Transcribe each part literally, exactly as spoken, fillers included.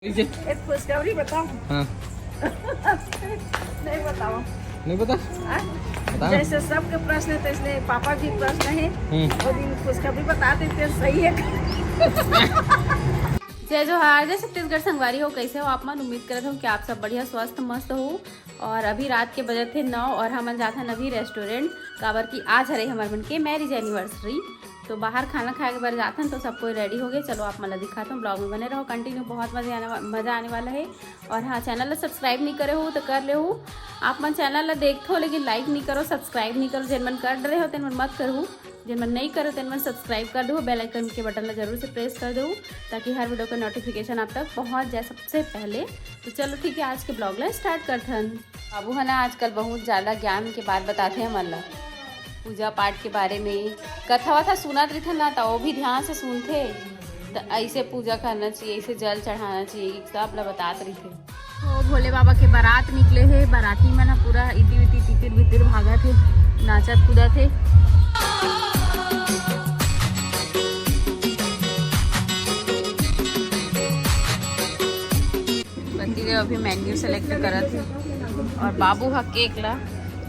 लीजिए। एक खुशखबरी बताओ। हाँ। नहीं बताओ। नहीं पता? हाँ? बता। जैसे सबके प्रश्न है, तैसने पापा भी प्रश्न है। हम्म। वो दिन खुशखबरी बता देते हैं, सही है। जय जोहार, जय छत्तीसगढ़ संगवारी हो, कैसे हो आप मन? उम्मीद करत हो कि आप सब बढ़िया, स्वस्थ, मस्त हो। और अभी रात के बजत हे नौ और हमन जाथन अभी रेस्टोरेंट, काबर कि आज हरे हमर मन के मैरिज एनिवर्सरी। तो बाहर खाना खाए के बर जाथन, तो सब कोई रेडी हो गए। चलो आप मन ला दिखाथन, ब्लॉग में बने रहो, कंटिन्यू, बहुत मजे आने वा-, मजा आने वाला है। और हाँ, चैनल ला सब्सक्राइब नहीं करे हो तो कर ले हो। आप मन चैनल ला देखथो लेकिन लाइक नहीं करो, सब्सक्राइब नहीं करो, जेन मन कर डरे हो तेन मन मत करहु, जेन मन नहीं करो तेन मन सब्सक्राइब कर दो, बेल आइकन के बटन ला जरूर से प्रेस कर दो, ताकि हर वीडियो का नोटिफिकेशन आप तक पहुँच जाए सबसे पहले। तो चलो ठीक है, आज के ब्लॉग ला स्टार्ट करथन। बाबू ह ना आजकल बहुत ज्यादा ज्ञान के बात बताथे हमन ला, पूजा पाठ के बारे में। कथा वथा सुनत रहिथे ना, त वो भी ध्यान से सुनथे। त ऐसे पूजा करना चाहिए, ऐसे जल चढ़ाना चाहिए, सब ला बतात रहिथे। ओ भोले बाबा के बारात निकले हे, बाराती मन ह पूरा इति उति तितिर बितिर भागत हे, नाचत कूदत हे। पतिदेव अभी मेन्यू सेलेक्ट करत हे और बाबू ह केक ला,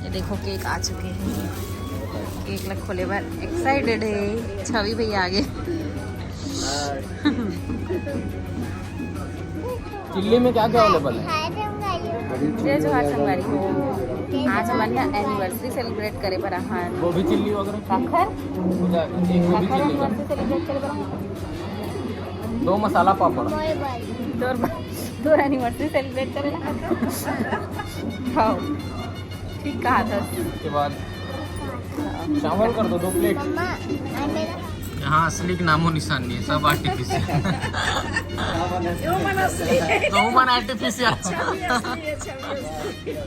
ये देखो केक आ चुके हैं, केक ला खोले बर एक्साइटेड है। छवि भैया आगे। चिल्ली में क्या क्या अवेलेबल है? जय जोहार संगवारी हो, आज हमन ना एनिवर्सरी सेलिब्रेट करे बर आहन। गोभी चिल्ली वगैरह? काखर? पूजा, एक गोभी काखर चिल्ली का। एनिवर्सरी सेलिब्रेट करे बर आहन। दो मसाला पापड़। तोर बा-, तोर एनिवर्सरी सेलिब्रेट करे ना। खाओ, ठीक कहा था। उसके बाद चावल कर दो, दो प्लेट। मम्मा, आ मेरा यहाँ असली के नामो निशान नहीं है, सब आर्टिफिशियल। ह्यूमन असली है। तो ह्यूमन आर्टिफिशियल। छवि असली है, छवि असली है।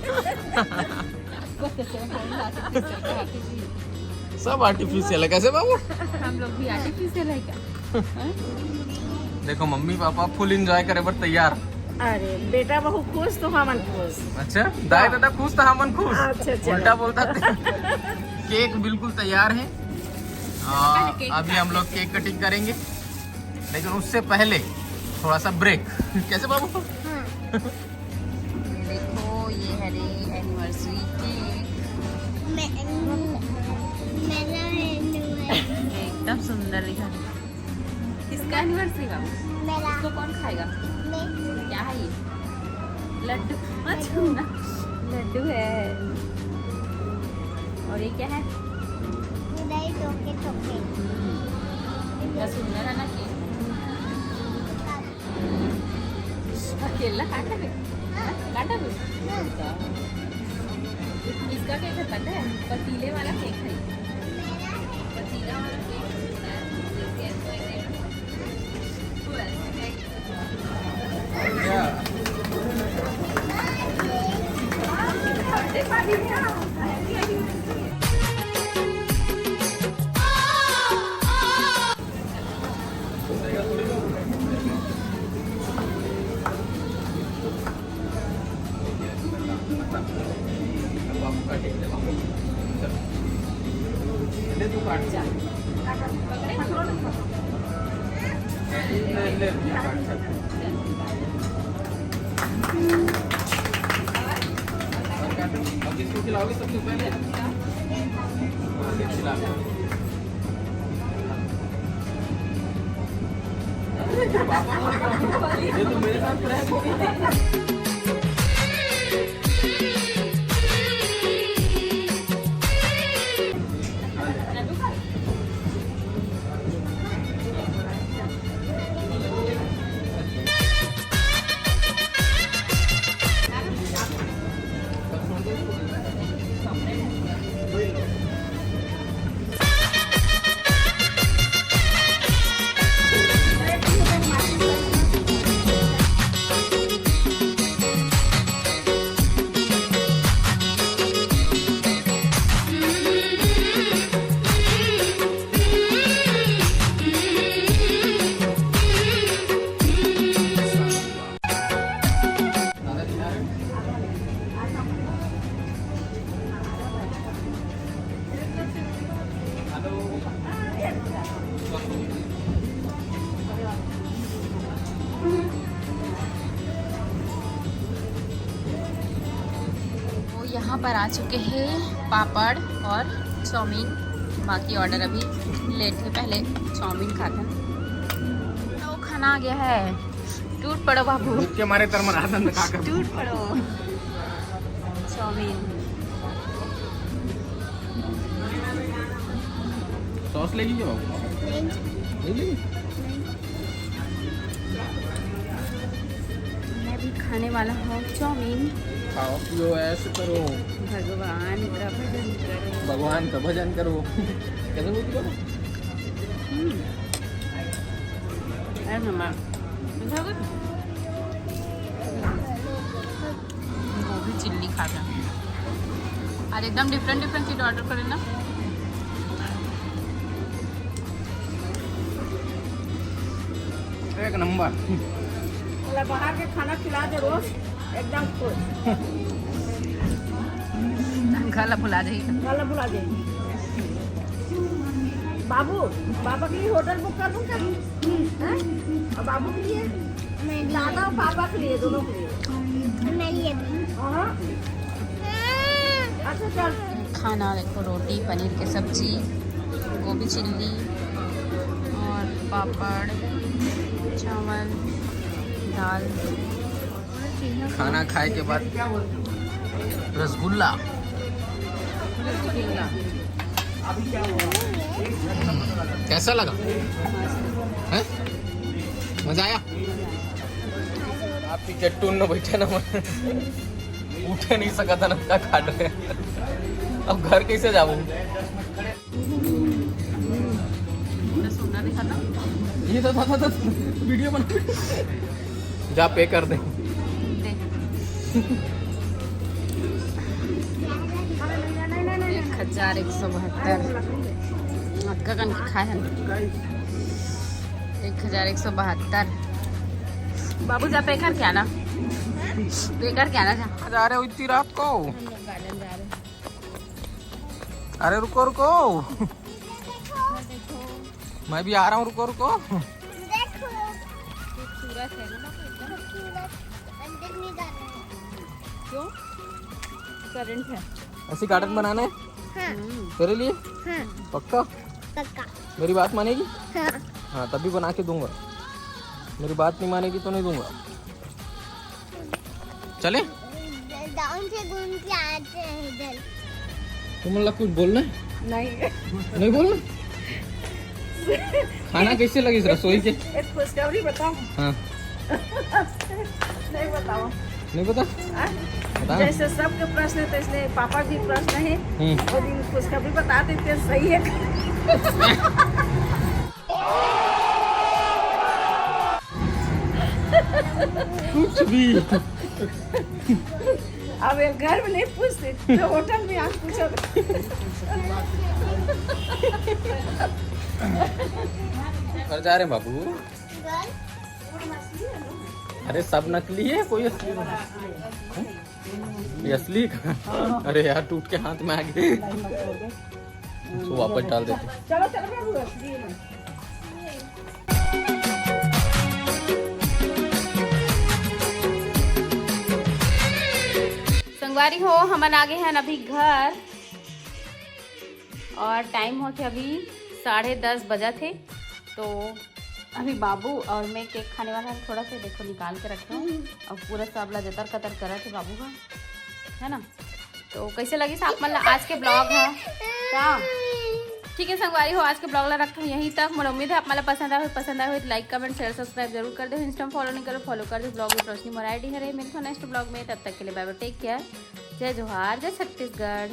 सब आर्टिफिशियल है। कैसे बाबू? हम लोग भी आर्टिफिशियल है क्या? देखो, मम्मी पापा फुल एंजॉय करे बर तैयार। अरे, बेटा बहू खुश तो हमन खुश। अच्छा, दाई हाँ। दादा खुश तो हमन खुश। अच्छा, चलो। उल्टा बोलता थे। केक बिल्कुल तैयार है। आ, पहले केक अभी हम लोग केक कटिंग करेंगे, लेकिन उससे पहले थोड़ा सा ब्रेक। कैसे बाबू? हाँ। ये देखो, ये हरे एनिवर्सरी केक। मैं, मेरा एनिवर्सरी। एकदम सुंदर दिखा। किसका एनिवर्सरी बाबू? मेरा। इसको कौन खाएगा? मैं। क्या है ये? लड्डू। मत छूना। लड्डू है। और ये क्या है? उधर ही टोके टोके। हम्म। इतना सुंदर है ना केक। अकेला काटा भी? हाँ, काटा भी? हाँ। इसका क्या है पता है? पतीले वाला केक है। पतीला वाला केक होता है। अब किसको खिलाओगे सबसे पहले? खिला। ये तो मेरे साथ prank हो गया। यहाँ पर आ चुके हैं पापड़ और चाउमीन। बाकी ऑर्डर अभी लेट है, पहले चाउमीन खाते हैं। तो खाना आ गया है। टूट पड़ो बाबू। भूख के मारे तर मन आदन का कर। टूट पड़ो। चाउमीन। सॉस लेगी क्या बाबू? नहीं। नहीं लेगी? मैं भी खाने वाला हूँ चाउमीन। खाओ पियो ऐश करो। भगवान का भजन करो। भगवान का भजन करो। कैसे बोलती बाबू? हम्म। अरे मम्मा। गोभी चिल्ली खा रहे हैं। आज एकदम डिफरेंट डिफरेंट चीज ऑर्डर करें ना। एक नंबर। बोला, बाहर के खाना खिला दे रोज, एकदम खुश। गला भुला जाएगी। गला भुला जाएगी। बाबू, बाबा के लिए होटल बुक कर दूं क्या? हैं? और बाबू के लिए? दादा और पापा के लिए, दोनों के लिए। मेरे लिए भी। हाँ। अच्छा चल। खाना देखो, रोटी, पनीर की सब्जी, गोभी चिल्ली और पापड़, चावल, दाल। खाना खाए के बाद रसगुल्ला। कैसा लगा? हैं? मजा आया? आप ही चट्टू न बैठे ना, उठे नहीं सका था ना, खा रहे। अब घर कैसे जाऊँ? ये तो था, था, था, वीडियो बना। जा पे कर दे। दे। एक हजार एक सौ बहत्तर। अक्का कन के खाए है ना? एक हजार एक सौ बहत्तर। बाबू जा पे करके आना, पे करके आना जा। जा रहे हो इतनी रात को? हम लोग गार्डन जा रहे हैं। अरे रुको रुको, मैं भी आ रहा हूँ, रुको रुको। देखो। खूबसूरत है ना बाबू, एकदम। खूबसूरत। अंदर नहीं जाना है। क्यों? करंट है। ऐसी गार्डन बनाना है हाँ। हम्म। तेरे लिए? हाँ। पक्का? पक्का। मेरी बात मानेगी? हाँ। हाँ, तभी बना के दूंगा। मेरी बात नहीं मानेगी तो नहीं दूंगा। चले? डाउन से घूम के आते हैं इधर। तुम लोग कुछ बोलना है? नहीं। नहीं बोलना? खाना कैसे लगी इस रसोई के? एक खुशखबरी बताओ। हाँ। नहीं बताओ। नहीं पता? हाँ? बता। जैसे सबके प्रश्न है, तो इसलिए पापा भी प्रश्न है। हम्म। वो दिन खुशखबरी बता देते हैं, सही है। कुछ भी। अब ये घर में नहीं पूछते, तो होटल में आज पूछो। घर जा रहे हैं बाबू। अरे सब नकली है, कोई असली नहीं। ये असली का? अरे यार, टूट के हाथ में आ गए। इसको वापस डाल देते। चलो, चलो बाबू, असली है। संगवारी हो, हमन आ गए हैं अभी घर और टाइम होथे अभी साढ़े दस बजत हे। तो अभी बाबू और मैं केक खाने वाला है, थोड़ा सा देखो निकाल के रखे हूँ। अब पूरा सब ला जतर कतर करत हे बाबू का, है ना? तो कैसे लगिस आप मन ला आज के ब्लॉग ह? का? ठीक है संगवारी हो, आज के ब्लॉग ला रखत हूँ यहीं तक। मोर उम्मीद है आप मन ला पसंद आए हो, पसंद आए हो तो लाइक, कमेंट, शेयर, सब्सक्राइब जरूर कर दो। इंस्टा फॉलो नहीं करो, फॉलो कर दो। ब्लॉग में रोशनी मोर आईडी हरे। मिलथों नेक्स्ट ब्लॉग में, तब तक के लिए बाय बाय, टेक केयर, जय जोहार, जय छत्तीसगढ़।